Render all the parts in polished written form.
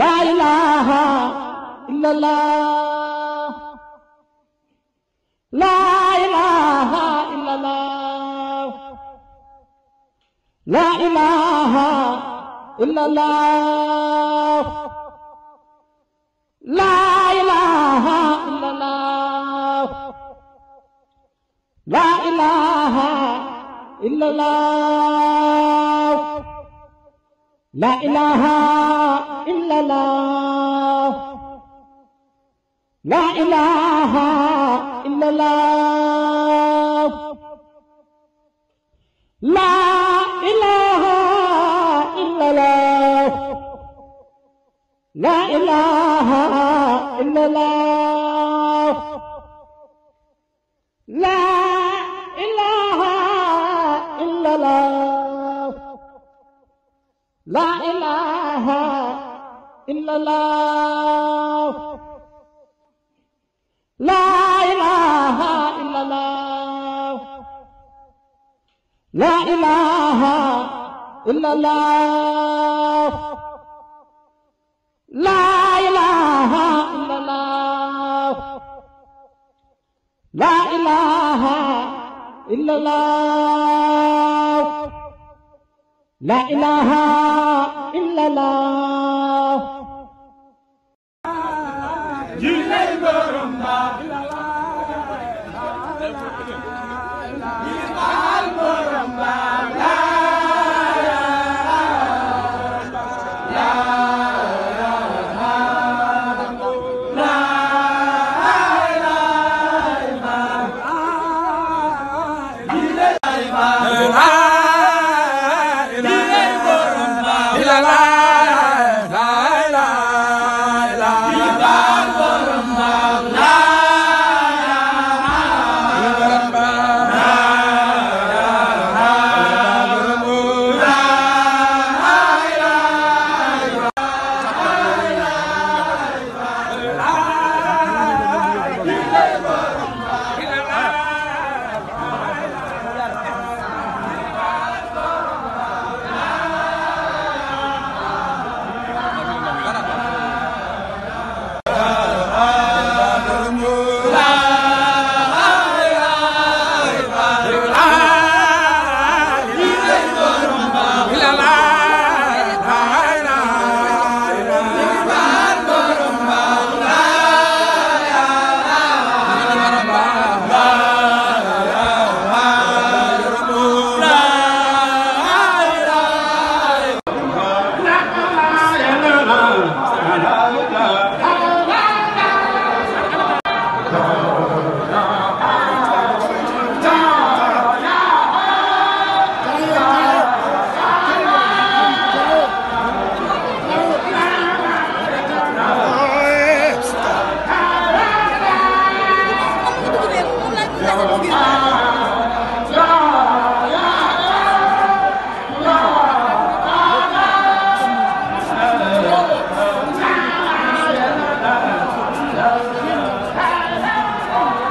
la ilaha illallah, la ilaha illallah, la ilaha illallah, la ilaha illallah, la ilaha illallah, la ilaha illallah, la ilaha illallah, la ilaha illallah, la ilaha illallah, la ilaha illallah, la ilaha illallah, la ilaha illallah, la ilaha illallah, la ilaha illallah, la ilaha illallah, la ilaha illallah.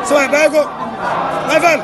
Soy Bago, my friend.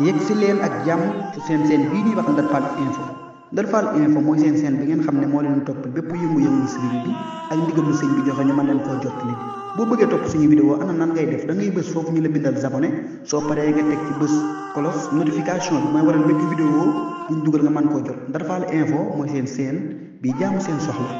yegg si leen ak jàmm ci seen bii di wax Ndar Fall info Ndar Fall info mooy seen bi ngeen xam ne moo leen topp bépp yëngu-yëngu sëriñ bi ak ndigalu sëñ bi joxe ñu mën leen koo jottali boo bëggee topp suñu vidéo ana nan ngay def da ngay bës foofu ñu la bindal abonné soo paree nga teg ci bës cloche notification bi mooy waral bépp vidéo buñ dugal nga mën koo jot Ndar Fall info mooy seen bi jaamu seen soxla